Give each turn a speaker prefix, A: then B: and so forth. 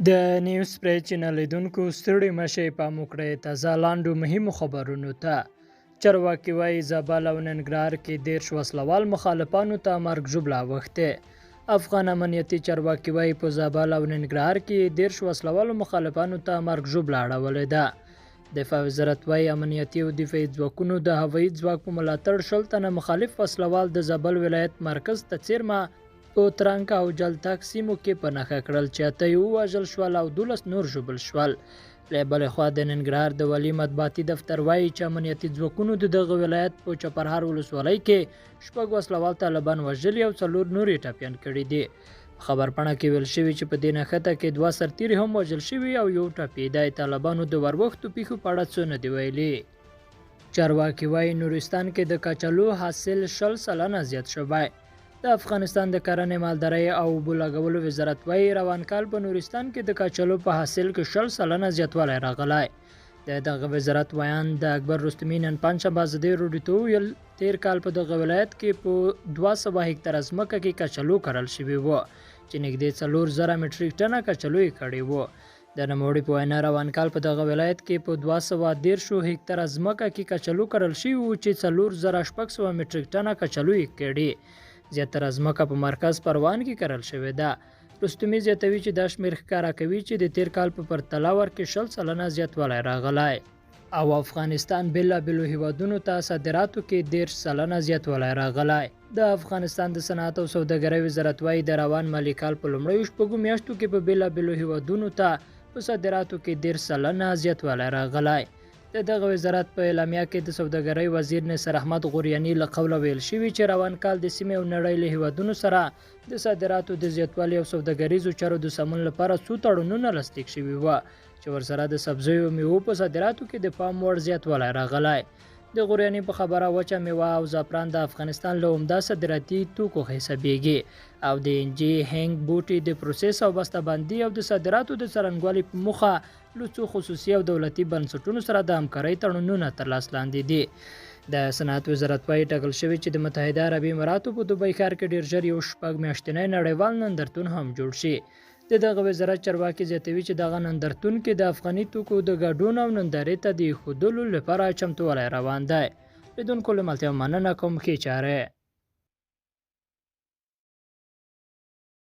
A: د نیوز پرې چینل لیدونکو ستړي مه شئ، پام وکړئ تازه لاندو مهمو خبرونو ته. چارواکي وایي زابل او ننګرهار کې 30 وسلوال مخالفانو ته مرګ ژوبله اوښتې. افغان امنیتي چارواکي وایي په زابل او ننګرهار کې 30 وسلوالو مخالفانو ته مرګ ژوبله اړولې ده. دفاع وزارت وایي امنیتي او دفاعي ځواکونو د هوایي ځواک په ملاتړ 20 تنه مخالف وسلوال د زابل ولایت مرکز ته څېرمه په ترنک او جلتک سیمو کې په نښه کړل چې 8 یې ووژل شول او 12 نور ژوبل شول. له بلې خوا د ننګرهار د والي مطبوعاتي دفتر وایي چې امنیتي ځواکونو د دغه ولایت په چپرهار ولسوالۍ کې 6 وسلوال طالبان وژلي او 4 نور یې ټپیان کړي دي. په خبرپاڼه کې ویل شوي چې په دې نښته کې 2 سرتیري هم وژل شوي او یو ټپي دی. طالبانو د وروښتو پیښو په اړه څه نه دي ویلي. چارواکي وایي نورستان کې د کچالو حاصل 20% زیات شوی. د افغانستان د کرنې، مالدارۍ او اوبو لګولو وزارت وایي روان کال په نورستان کې د کچالو په حاصل کې 20% زیاتوالی راغلی. د دغه وزارت ویاند اکبر رستمي نن پنجشنبه ازادي راډیو ته وویل تېر کال په دغه ولایت کې په 200 هکتاره ځمکه کې کچالو کرل شوي وو چې نږدې 4000 مټریک ټنه کچالو یې کړي وو. د نوموړي په وینا روان کال په دغه ولایت کې په 230 هکتاره ځمکه کې کچالو کرل شوي وو چې 4600 مټریک ټنه کچالو یې کړي. زیاتره ځمکه په مرکز پروان کې کرل شوې ده. رستمي زیاتوي چې دا شمېر ښکاره کوي چې د تېر کال په پرتله ورکې 20% زیاتوالی راغلی او افغانستان بېلابېلو هیوادونو ته صادراتو کې 30% زیاتوالی راغلی. د افغانستان د صنعت او سوداګرۍ وزارت وایي د روان مالي کال په لومړیو 6 میاشتو کې په بېلابېلو هیوادونو ته په صادراتو کې 30% زیاتوالی راغلی. د دغه وزارت په اعلامیه کې د سوداګرۍ وزیر نصیر احمد غوریاني له قوله ویل شوي چې روان کال د سیمې او نړۍ له هیوادونو سره د صادراتو د زیاتوالي او سوداګریزو چارو د سمون لپاره څو تړونونه لاسلیک شوي وو چې ورسره د سبزیو او میوو په صادراتو کې د پام وړ زیاتوالی راغلی. د غوریاني په خبره وچه میوه او زعفران د افغانستان له عمده صادراتي توکو حسابیږي او د انجي، هنګ، بوټي د پروسس او بسته بندي او د صادراتو د څرنګوالي په موخه له څو خصوصي او دولتي بنسټونو سره د همکارۍ تړونونه تر لاس لاندې دي. د صنعت وزارت وایي ټاکل شوې چې د متحده عربي اماراتو په دوبۍ ښار کې ډېر ژر یو 6 میاشتنی نړیوال نندارتون هم جوړ شي. د دغه وزارت چارواکي زیاتوي چې دغه نندارتون کې د افغاني توکو د ګډون او نندارې ته د ایښودلو لپاره چمتووالی روان دی. لیدونکو له ملتیا مننه کوم، ښې چارې.